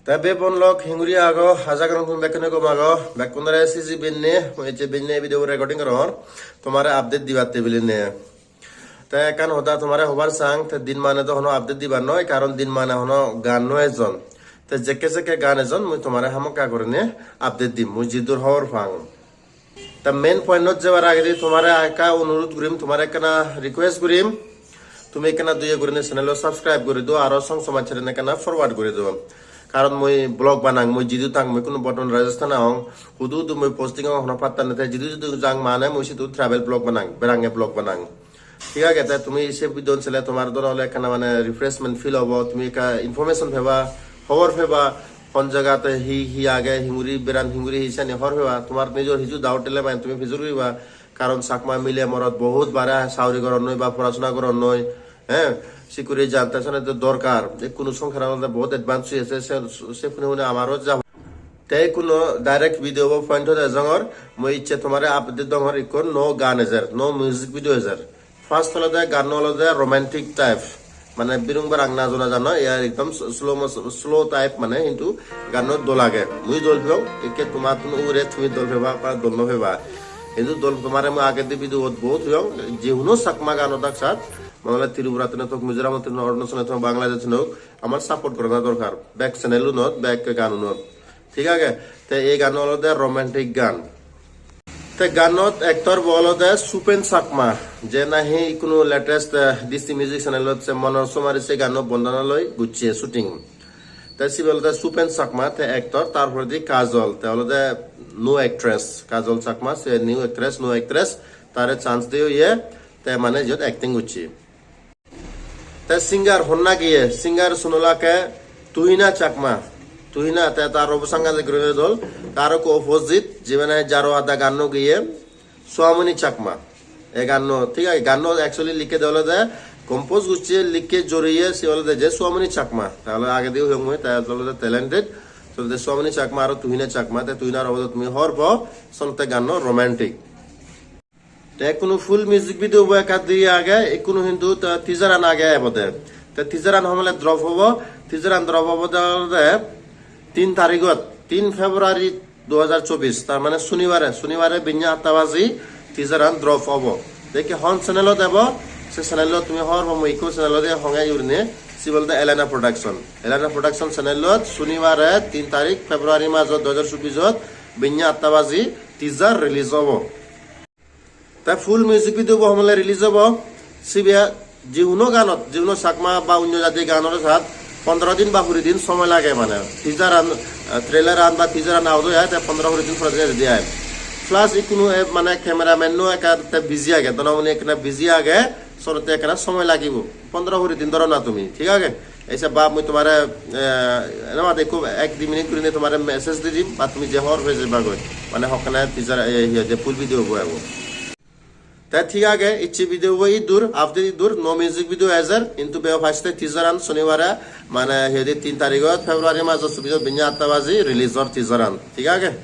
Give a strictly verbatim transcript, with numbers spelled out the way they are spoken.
Te bhei bon lok, hinguri ago, aja gorong tumi bekkune gom ago, bekkunore siji benne, mui ecche benne video recording gorongor, tomare update dibatte bilinei. Te ekkan hoda tomare hobar sang, te din mane do hono update dibar noi, karon din mane hono gan no ejon. Te jekke jekke gan ejon, mui tomare hamakkai gurinei update dim, mui jidur hobor pang. Ta main point-ot jebar agedi tomare ekka onurot gurim, tomare ekkana request gurim, tumi ekkana doye gurinei channel-o subscribe guri do, aro song somajjore ekkana forward guri do. Karon mui vlog banang, mui jidu tang, mui kuno Bordhoman Rajasthan ong, hudu hudu mui posting ong hono patta nei, te jidu jidu jang mane mui sidu travel vlog banang, berange vlog banang. Thik age, te tumi se video sele tomar doro ole ekkana mane refreshment feel obo, tumi ekka information peba, hobor peba, hon jagat hi hi age, hinguri beran, hinguri hi sani hobor peba, tomar nijor hiju doubt thele mane tumi pijor guriba, karon Chakma mile morot bohut bare sauri goron noi ba porasona goron noi, he, sikuri jante sene to dorkar, ekkunu songkar olode bohut advance oye, se, se, se pune pune amaro ja. Te ikkunu direct video bo point ot ejongor, mui icche tomare update dongor, ikko nuo gan ejer, nuo music video ejer. First olode ganno olode romantic type, mane birung barang najona jano, yar ekdom slow mo-, slow type mane, hintu ganno dol age. Mui dol peyong, ekke tomattun ugure tumi dol peba ba dol no peba. Hintu dol tomare mui agedi video ot bohut hoyong, je hono Chakma gan odak sat, mane ole Tripura tun ok, Mizoram tun ok, Arunachal tun ok, Bangladesh tun ok, amar support gorana dorkar. Bek channel unot, bek gan unot. Thik age? Te ei gan olode romantic gan. Te ganot actor bo olode Supen Chakma, je nahi ikkunu latest, eh, D C Music channel-ot se Mono Sumari se ganno Bondona loi gocche shooting. Te sibe olode Supen Chakma, te actor, tar poredi Kajol, te olode new actress, Kajol Chakma, se new actress, new actress, tare chance diye oye, te mane jiyot acting gocche. Te singer honna giye, singer sunolake Tuhina Chakma. Tuhina te tar obo sangade guri dol. Tar ekko opposite, jibe nahi Jaro Ada ganno giye, Suamoni Chakma. E ganno, thik age, ganno actually likke de olode, compose gocche, likke joriye, se olode je Suamoni Chakma. Te olode agedi hoyong mui, te olode talented. Te olode Suamoni Chakma aro Tuhina Chakma, te Tuhinar obo tumi hobor po, sonotte ganno romantic. Te ikkunu full music video bo ekka diye age, ikkunu hintu te teaser an age ebode. Te teaser an homole drop obo, teaser an drop obode olode tin tarigot, tin February du hajar chobbish, tar mane sunibare, sunibare binne atta baji teaser an drop obo. Te ikke hon channel ot ebo, se channel ot tumi hobor po, mui ikko channel ot honge urine, sibe olode Elena Production. Elena Production channel ot sunibare tin tarik February majo du hajar chobbish ot binne atta baji teaser release obo. Te full music video bo homole release obo, sibe jihuno ganot, jihuno Chakma ba onyo jati ganore sat pondro din ba kuri din somoy lage mane. Teaser an, eh, trailer an ba teaser an out oye, te pondro kuri din pore ready oye. Plus ikkunu, eh, mane cameraman no ekka te busy age, Donamoni ekkena busy age, sorotte ekkena somoy lagibo. Pondro kuri din dhoro na tumi, thik age? Ei se ba mui tomare, eh, ena made ekko ek di minute gurinei tomare message di dim, ba tumi je hobor pei jeba goi. Mane hokkene teaser, eh, iye je full video bo ebo. Te thik age, icche video bo iddur, update iddur, nuo music video ejer, hintu beo first teaser an sunibare, mane he hoide tin tarigot February majo chobbish ot binne atta baji release or teaser an, thik age?